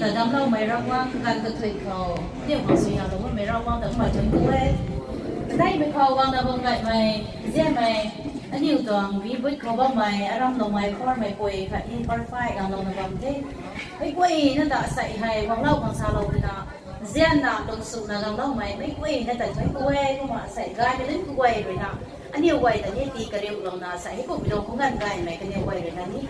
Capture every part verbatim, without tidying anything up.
Tadamloumei Ravguangc, kaganv kathui khou aniu khang suaihiamlou bammei Ravguangc ta kumna thuanc ku e. Kaneimei khou guangna bam gaymei, zianmei, aniu tuang bibut khou bammei, aramloumei, khormei pui khatni parfai ganglouna bam the. Meic guayna ta asei hei guanglou khang salou ruina, zianna lungsuna gangloumei meic guayna ta thuanc ku e. Kumna asei gaymei nunc kaguay ruina, aniu guay ta ni tii kariulouna asei heikumhmei tuang khungganv gaymei kaniw guay ruina ni,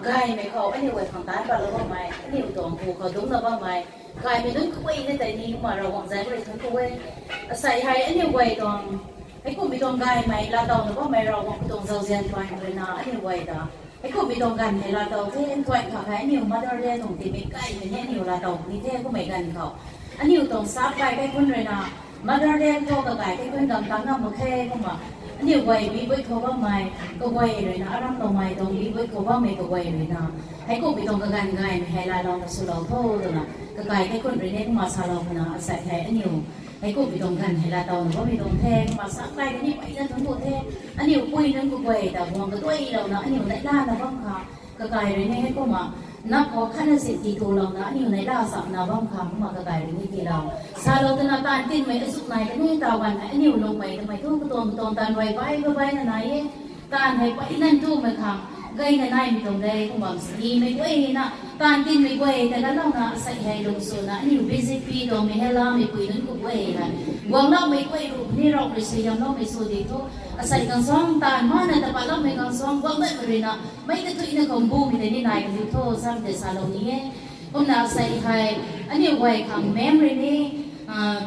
gaymei khou aniu guay khang taanc patlou bammei, aniu tuang pu khou dungcna bammei gaymei nunc kaguayna tei ni kumna Ravguangc zanc rui thuanc ku e. Asei hei aniu guay tuang, heikumhmei tuang gaymei laatowna bammei Ravguangc tuang zauzian tuang ruina aniu guay ta heikumhmei tuang ganv hei laatow the. Nthuan khou hei aniu Mother Day tuang timik kaimei ni aniu laatow ni the. Kummei ganv khou aniu tuang sap kai kaikhunc ruina Mother Day thu kakai kaikhunc dam tang ngam mak khe. Kumna aniu guay bibut khou bammei kaguay ruina, aramloumei tuang bibut khou bammei kaguay ruina, heikumhmei tuang kaganv gaymei hei laalouna swlou tho twna kakai kaikhunc rui ni kumna salou khana asei hei aniu heikumhmei tuang ganv hei laatowna bammei tuang the. Kumna sap kai kani peyna thuanc ku the. Aniu pui nunc kaguay ta guang kaduailouna aniu neihlana bam khang, kakai rui ni heikumna nap khou khatna sin tiithulouna aniu neihla samna bam khang kumna kakai rui ni tiilou salou twna taanv tinmei azuh nai kani taw ganv hei aniu lungmei twmei thu katuang katuang taanv rui bai babaina nai e. Taanv hei peyna ntumei khang gayna naimei tuang de. Kumna simei guayna, taanv tinmei guay ta ganlouna asei hei lungsuna aniu B J P tuang mei hei lamei pui nunc kaguay hei guangloumei guay ru ni Ravguangc rui suaihiamloumei sw di thu, asei khang suang taanv mana ta patloumei khang suang guangmei ruina meic kathuicna khou mbumei tei ni nai kadiu tho samei tei salou ni e. Kumna asei hei aniu guay khang mem rui ni,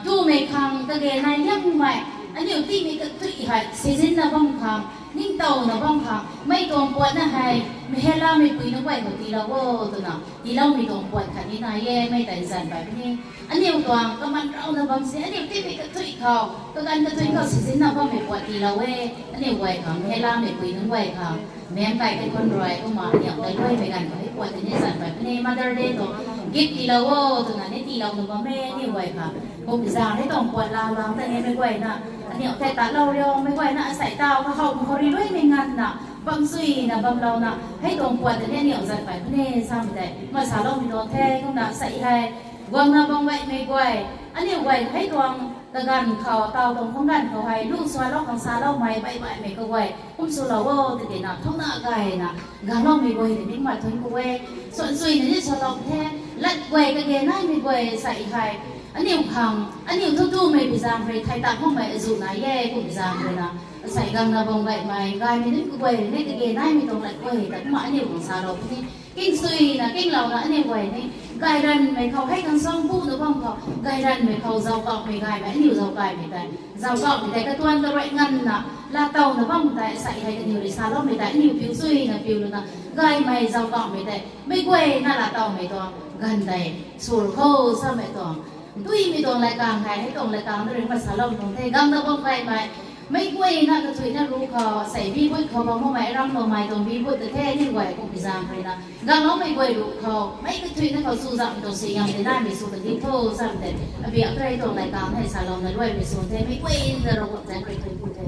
tumei khang kage nai liangmei, aniu tiimei kathui hei sizinna bam khang, ningtowna bam khang mei tuang puatna hei mei hei lamei pui nunc guay khou tiilou o twna tiiloumei tuang puat khatni nai e. Mei tei zanc pay puni, aniu tuang kaman rauna bam si aniu tiimei kathui khou, kaganv kathui khou sizinna bammei puat tiilou e. Aniu guay khang mei hei lamei pui nunc guay khang mem kai kaikhunc rui kumna aniu tei luaimei ganv khou hei puat tei ni zanc pay puni. Mother Day tuang gift tiilou o twna ni tiilouna bam e aniu guay khang. Kumna zang hei tuang puat laa lang tei ni mei guayna, aniu tei tatlou riu mei guayna asei taw kahow khou rui luaimei nganvna bam suina bamlouna hei tuang puat tei ni aniu zanc pay puni samei tei kumna saloumei tuang the. Kumna asei hei guangna bam gaymei guay, aniu guay hei tuang kaganv khou, taw tuang khungganv khou hei lu sualou khang saloumei baih baihmei kaguay kum swlou o tei tina thouna gayna gangloumei guay tei ni kumna thuanc ku e. Suan suina ni swlou the, lat guay kage naimei guay asei hei aniu khang aniu thu tumei pi zaeng rui thei tak makmei azuh nai e. Kum zaeng ruina asei guangna bam gaymei, gaymei nunc kaguay rui ni kage naimei tuang lat guay ta kumna aniu khang salou puni. Kingsuina kinglouna aniu guay ni gayranmei khou hei khang suang buna bam khou gayranmei khou zaukaumei gaymei aniu zaukaimei tei, zaukaumei tei katuan karuai nganvna laatowna bam tei asei hei kaniw rui saloumei tei aniu piu suina piu luna gaymei zaukaumei tei mei guayna laatowmei tuang ganv tei sw khou samei tuang ntuimei tuang lat kang hei hei tuang lat kang na rui kumna salou tuang the. Guangna bam gaymei, mei guayna kathuicna ru khou asei bibut khou bam makmei aramloumei tuang bibut ta the aniu guay kum pi zaeng ruina gangloumei guay ru khou mei kathuicna khou chuzaenghmei tuang suaihiam tei naimei sw kadiu tho samei tei abiak tei tuang lat kang hei salouna luaimei sw the. Mei guayna Ravguangc zanc rui thuanc ku the.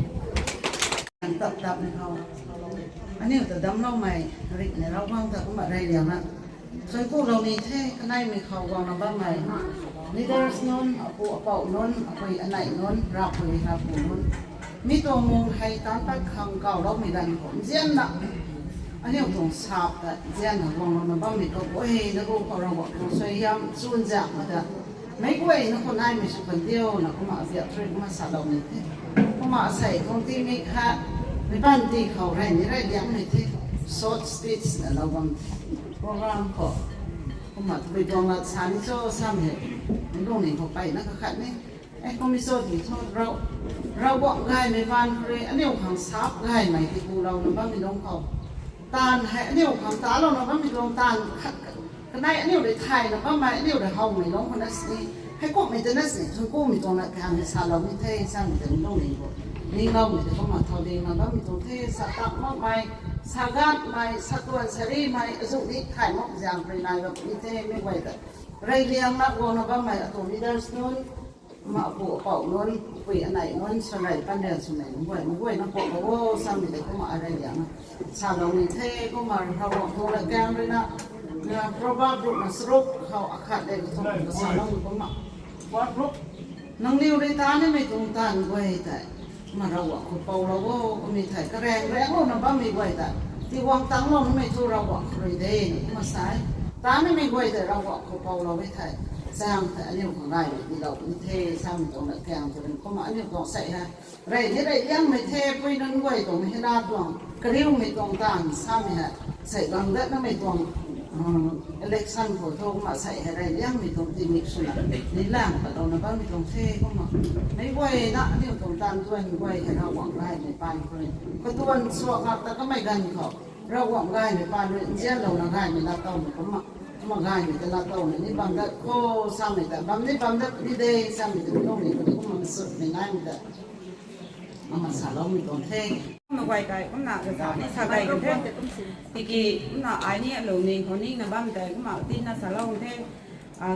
Tap tapmei khou aniu ta damcloumei rih ni Ravguangc ta kumna reyliangna thuanc kulou ni the. Kaneimei khou guangna bammei leaders nunc, apu apouh nunc, apui anei nunc, ravpui ravpu nunc, mi tuang mung hei taanc pat khang kawloumei ganv khou nzianna aniu tuang sap ta nzianna guanglouna bammei kaguayna ru khou Ravguangc tuang suaihiam chunzaenghmei ta meic guayna khou naimei sw kan diuna kumna abiak rui kumna salou ni the. Kumna asei tuang timik kha meic panty khou rey ni reyliangmei the, short speech na lou bam the program khou. Kumna tabui tuang lat sa ni cho samei hei, mi lungning khou peyna kakhat ni e. Kummei cho tiki thu Rav, Ravguangc gaymei baanv khou rui aniu khang sap gaymei tipulouna bammei lungc khou, taanv hei aniu khang talouna bammei tuang taanv khat, kanei aniu rui thayna bammei aniu rui howmei lungc khou na sini, heikumhmei tei na sini thuanc kumei tuang lat kang ni salou ni the samei tei mi lungning khou ningloumei tei kumna thau dingna bammei tuang the. Sa tak makmei, sa ganhmei, sa tuan sa rimei azuh ni thay mak zaeng rui nai bam ni the. Mi guay ta reyliangna guangna bammei atuang leaders nunc, ma apu apouh nunc, apui anei nunc, swanrei panrian swmei nunc guay, mi guayna kuaklou o samei tei kumna reyliangna salou ni the. Kumna Ravguangc tuang lat kang ruina Proverb ruhna charuk khou akhat le kathumh kasalou kumna, nangniw rui ta nimei tuang taanv guay tei, kumna Ravguangc khou poulou o, kummei thei karaeng raenglouna bammei guay tei, tiiguang tangclou nimei thu Ravguangc khou rui de, kumna sa e. Ta nimei guay tei Ravguangc khou poulou e thei, zaeng tei aniu khang gaymei tiilou ni the, samei tuang lat kaeng tw rin kumna aniu tuang sei hei rey ni rey liangmei the, pui nunc guay tuang hei na tuang kariumei tuang taanv samei hei, sei gang datnamei tuang election khou thu kumna sei hei rey liangmei tuang tingmik swna ni lang patlouna bammei tuang the kumna, meic guayna aniu tuang taanv tuan guay hei Ravguangc gaymei paan khou rui katuan suak ngak ta kamei ganv khou, Ravguangc gaymei paan rui nzianlouna gaymei lattowmei kumna, kumna gaymei ta lattowmei ni bam dat kho, samei ta bam ni bam dat ni de, samei ta tuangmei kumna masutmei naimei ta, kumna saloumei tuang the. Kumna guay tei kumna gaza ni sa gay kan the. Tiki kumna ai ni alungning khou ningna bam tei kumna tina salou the.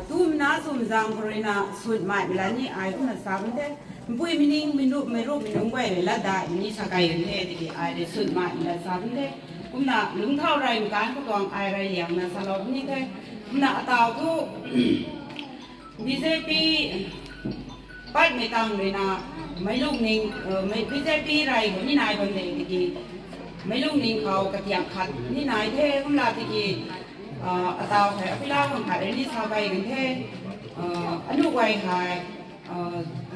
Tumna swmei zaeng khou ruina swmei la ni ai kumna sa bam the. Mpuimei ning, meirup, meirup mei nunc guay rui latdaihmei ni sa gay kan the, tiki ai rui swmei la sa bam the. Kumna lungcthau reymei kan khou tuang ai rey liangna salou ni the. Kumna ataw thu B J P patmei tang ruina, meic lungning, B J P rey khou ni nai bam de tiki, meic lungning khou katiang khat ni nai the kumna tiki, ataw hei apila khang khat rui ni sa gay kan the. Anu guay hei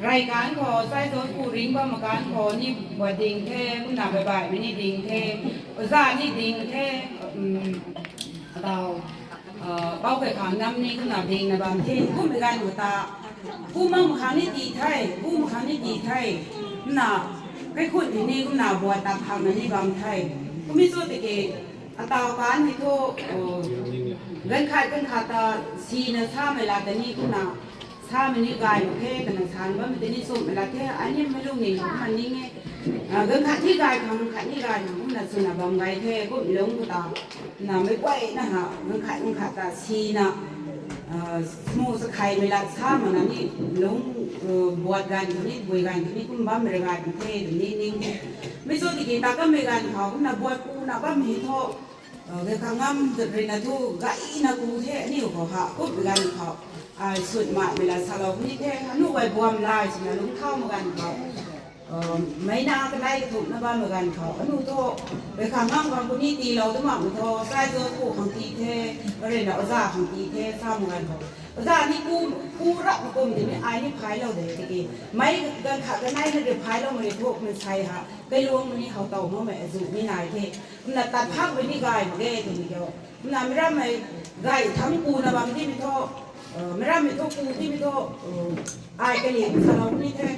rey kan khou, sai zon ku ring bam kan khou ni buat ding the, kumna baibaihmei ni ding the, oza ni ding the, ataw, bau kai khang nam ni kumna dingna bam the, kummei ganv khou ta, ku mak khang ni tii the, ku mak khang ni tii the, kumna, kaikhun tei ni kumna buat tat khangna ni bam the, kummei cho tiki, ataw kan hei thu, ganv khat ganv khat ta, sina samei la ta ni kumna, samei ni gay mak the, kana sana bammei ta ni swmei la the, ai ni meic lungning khou kumna ning e. Ganv khat ni gay khang, khat ni gay khang kumna swna bam gay the, kummei lungc khou ta, na meic guayna ha, ganv khat ganv khat ta sina, smu sakhaymei lat sa makna ni lungc, buat ganv khou ni, bui ganv khou ni kum bammei rui gay kan the, tw ni ning the. Mei cho tiki ta kammei ganv khou kumna buat kuna bammei thu, gay khang ngam ruina thu gayna ku the, aniu khou ha, kummei ganv khou, ai swmei la salou ni the, anu guay buam lay swna lungcthau mak ganv khou, meic na kanei kathumhna bammei ganv khou, anu thu, gay khang ngam khang ku ni tiilou ta makmei thu, sai zon ku khang tii the, karuina oza khang tii the, sa mak ganv khou, oza ni ku, ku rap mak kum tei ni ai ni phaylou de tiki, meic ganv khat kanei na rui phaylou mak rui thu mansei ha, kailuangmei ni how tow makmei azuh ni nai the, kumna tat phakmei ni gay mak ge twmei kiu, kumna meic rammei gay thangc kuna bam timei thu, meic rammei thu ku timei thu, ai kaliang salou ni the,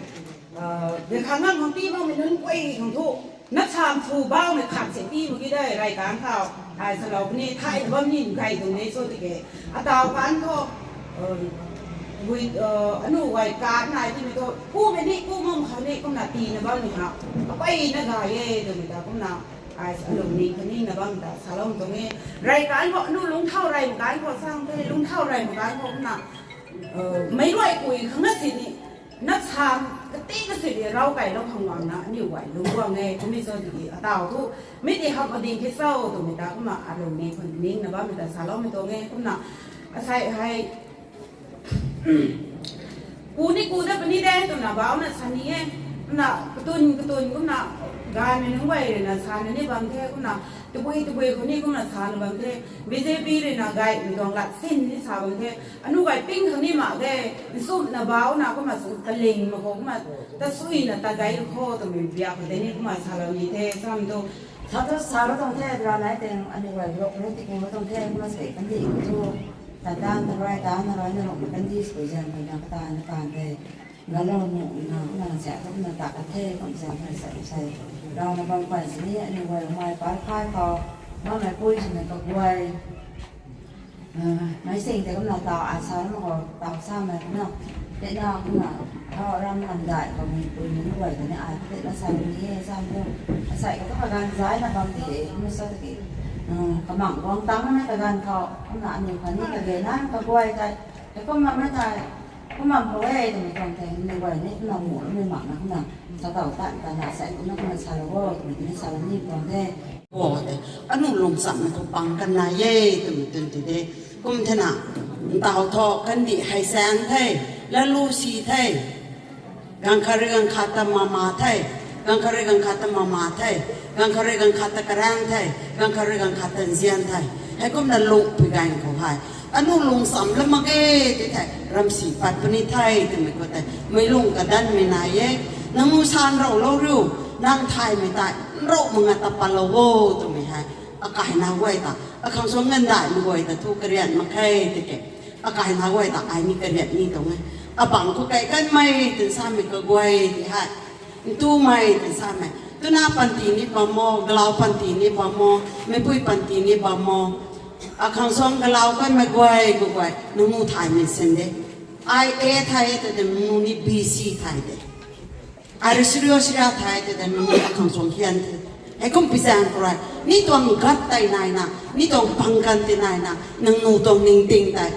gay khang ngam khang tii makmei nunc guay khang thu, na sam phu baumei khat se tii mak ki de, rey kan khou, ai salou ni, thayna bam ni gay tuang de cho tiki, ataw kan thu, anu guay kan nai timei thu, kumei ni, ku mak khang ni, kumna tiina bammei ha, apeyna gay e twmei ta kumna, ai alungning khou ningna bam ta saloumei tuang e, rey kan khou, anu lungcthau reymei kan khou sang the, lungcthau reymei kan khou kumna, meic guay kui khang na sini, na sa, kati na sini rav kailou khang guangna, aniu guay lungc guang e, kummei cho tiki, ataw thu, mi ti hamh ading khe cho twmei ta kumna, alungning khou ningna bammei ta saloumei tuang e, kumna, asei hei, ku ni ku dat puni de twna bauna sa ni e, kumna, katun katun kumna, gaymei nunc guay ruina sana ni bam the, kumna, tabui tabui khou ni kumna sana bam the, B J P ruina gaymei tuang lat sin ni sa bam the, anu gay ping khang ni mak de, nsumhna bauna kumna sw kaling mak khou kumna, ta suina ta gay khou twmei biak khou tei ni kumna salou ni the, sam tu, sa tu salou tuang the, dra nai teng aniu guay ruk ruk ti ku tuang the, kumna sei kandih khou thu, ta dan ta rui, ta na rui na ruk na kandih sw zaeng khou na kata na kan the. Galou nuh na, na sa tu na ta ka the, kum zaeng khou sei sei. Rau na bam pan sini, aniu guay mei par khay khou, mamei pui swna kaguay, meic sing tei kumna taw, ai sa ram khou taw samei kumna, tena kumna, thau ram lam dai khou mei pui nunc guay ta ni ai tena sa ni e, sam tu, asei khou tu kaganv zayna bam ti de, kumna sa tiki, kamang guang tangcna kaganv khou, kumna aniu khatni kage na kaguay tei, e kumna mei thei, kumna khou e twmei tuang the, aniu guay ni kumna mu mei makna kumna, sa taw tan tan na sei kumna kumna salou o twmei tini salou ni tuang the. Bo te, anu lungcham khou pang kan nai e twmei twn ti de. Kum thena, ntau thu kandih hei saeng the, lalu si the. Ganv khat rui ganv khat ta mama the, ganv khat rui ganv khat ta mama the, ganv khat rui ganv khat ta karaeng the, ganv khat rui ganv khat ta nzian the. Heikumna lungpui ganv khou hei, anu lungcham la mak ge ti the, ramsi pat puni the twmei khou tei, meic lung kadanmei nai e. Nangniw sa nrou lou riu, nang thaymei tei nrou mak nga ta patlou o twmei hei, akaina guay ta, akhang suang ngandaihmei guay ta thu karian mak khe tiki, akaina guay ta ai ni karian ni tuang e. Abang khou kai kanmei twna samei kaguay ti hei, ntumei twna samei, twna panty ni bam o, galau panty ni bam o, meipui panty ni bam o, akhang suang galau kanmei guay kaguay nangniw thaymei sin de. Ai A thay e tw de, nangniw ni B C thay de. Ai rui serious ria thay tw de, nangniw akhang suang hian the. Heikum pi zaeng khou rui, ni tuang gut tei naina, ni tuang pang kan tei naina, nangniw tuang ningting tei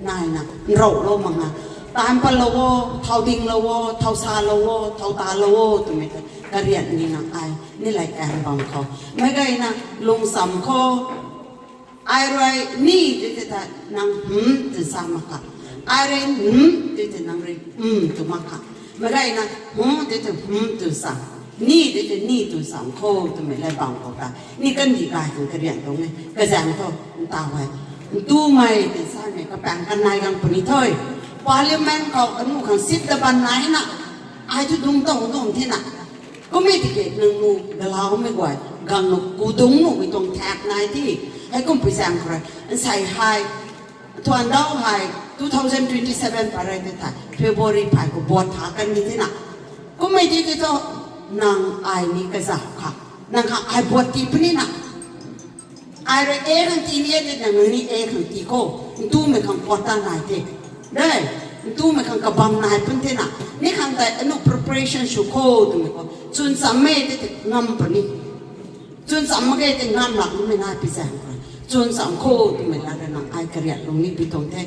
naina nrou lou mak nga, taanc patlou o, thau dinglou o, thau salou o, thau talou o twmei tei karian ni na ai ni lay kan bam khou, meic gayna lungcham khou, ai rui ni ti ti ta, nang hmm tw sa mak kha. Ai rui hmm ti ti, nang rui hmm tw mak kha. Meic gayna hmm ti ti hmm tw sa, ni ti ti ni tw sa khou twmei lay bam khou ta, ni kandih gay khang karian tuang e. Kazaeng thu, ntaw hei, ntumei ti samei kapaeng kan nai gang puni the. Parliament khou anu khang sit ta ban naina, ai thu dungc tuang dungc thena, kummei tiki nangniw galaumei guay, gang nu ku dungc nuhmei tuang thak nai the. Heikum pi zaeng khou rui, nsei hei, thuandau hei, two thousand twenty seven pat rei tei thei February phay khou vote tha kan ni thena. Kummei tiki thu, nang ai ni kazauh kha, nang kha ai vote tii puni na. Ai rui A khang tii ni e ti, nang ni A khang tii khou, ntumei khang quota nai the. De, ntumei khang kabam nai pun thena. Ni khang tei anu preparation sw khou twmei khou, chwn chammei ti ti ngam puni. Chwn cham mak ge ti ngam lak nimei nai pi zaeng khou, chwn cham khou twmei la rui nang ai karian lung ni pi tuang the.